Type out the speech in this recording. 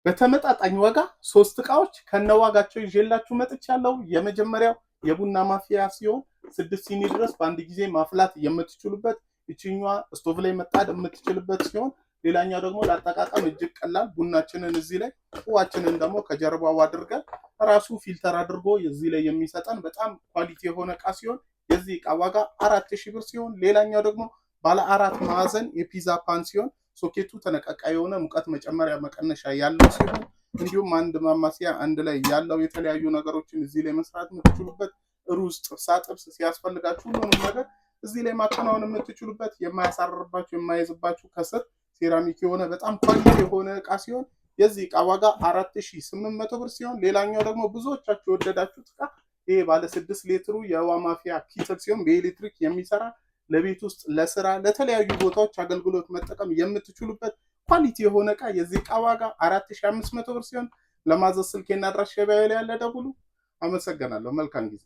በተመጣጣኝ ዋጋ ሶስት እቃዎች ከነዋጋቸው ይዤላችሁ መጥቻለሁ። የመጀመሪያው የቡና ማፍያ ሲሆን 6 ሲኒ ድረስ በአንድ ጊዜ ማፍላት የምትችሉበት፣ ይችኛዋ ስቶቭ ላይ መጣድ የምትችልበት ሲሆን ሌላኛው ደግሞ ለአጠቃቀም እጅግ ቀላል፣ ቡናችንን እዚህ ላይ ውሃችንን ደግሞ ከጀርባው አድርገን ራሱ filter አድርጎ እዚህ ላይ የሚሰጠን በጣም quality የሆነ እቃ ሲሆን የዚህ እቃ ዋጋ 4000 ብር ሲሆን፣ ሌላኛው ደግሞ ባለ አራት ማዕዘን የፒዛ pan ሲሆን ሶኬቱ ተነቃቃይ የሆነ ሙቀት መጨመሪያ መቀነሻ ያለው ሲሆን እንዲሁም አንድ ማማሰያ አንድ ላይ ያለው፣ የተለያዩ ነገሮችን እዚህ ላይ መስራት የምትችሉበት፣ ሩዝ፣ ጥብሳ ጥብስ ሲያስፈልጋችሁ ሁሉንም ነገር እዚህ ላይ ማከናወን የምትችሉበት፣ የማያሳርርባችሁ፣ የማይዝባችሁ፣ ከስር ሴራሚክ የሆነ በጣም quality የሆነ እቃ ሲሆን የዚህ እቃ ዋጋ 4800 ብር ሲሆን፣ ሌላኛው ደግሞ ብዙዎቻችሁ የወደዳችሁት እቃ ይሄ ባለ 6 ሊትሩ የውሃ ማፍያ kettle ሲሆን በኤሌክትሪክ የሚሰራ፣ ለቤት ውስጥ፣ ለስራ፣ ለተለያዩ ቦታዎች አገልግሎት መጠቀም የምትችሉበት quality የሆነ እቃ፣ የዚህ እቃ ዋጋ 4500 ብር ሲሆን ለማዘዝ ስልኬና አድራሻ bio ላይ ያለ ደውሉ። አመሰግናለሁ። መልካም ጊዜ።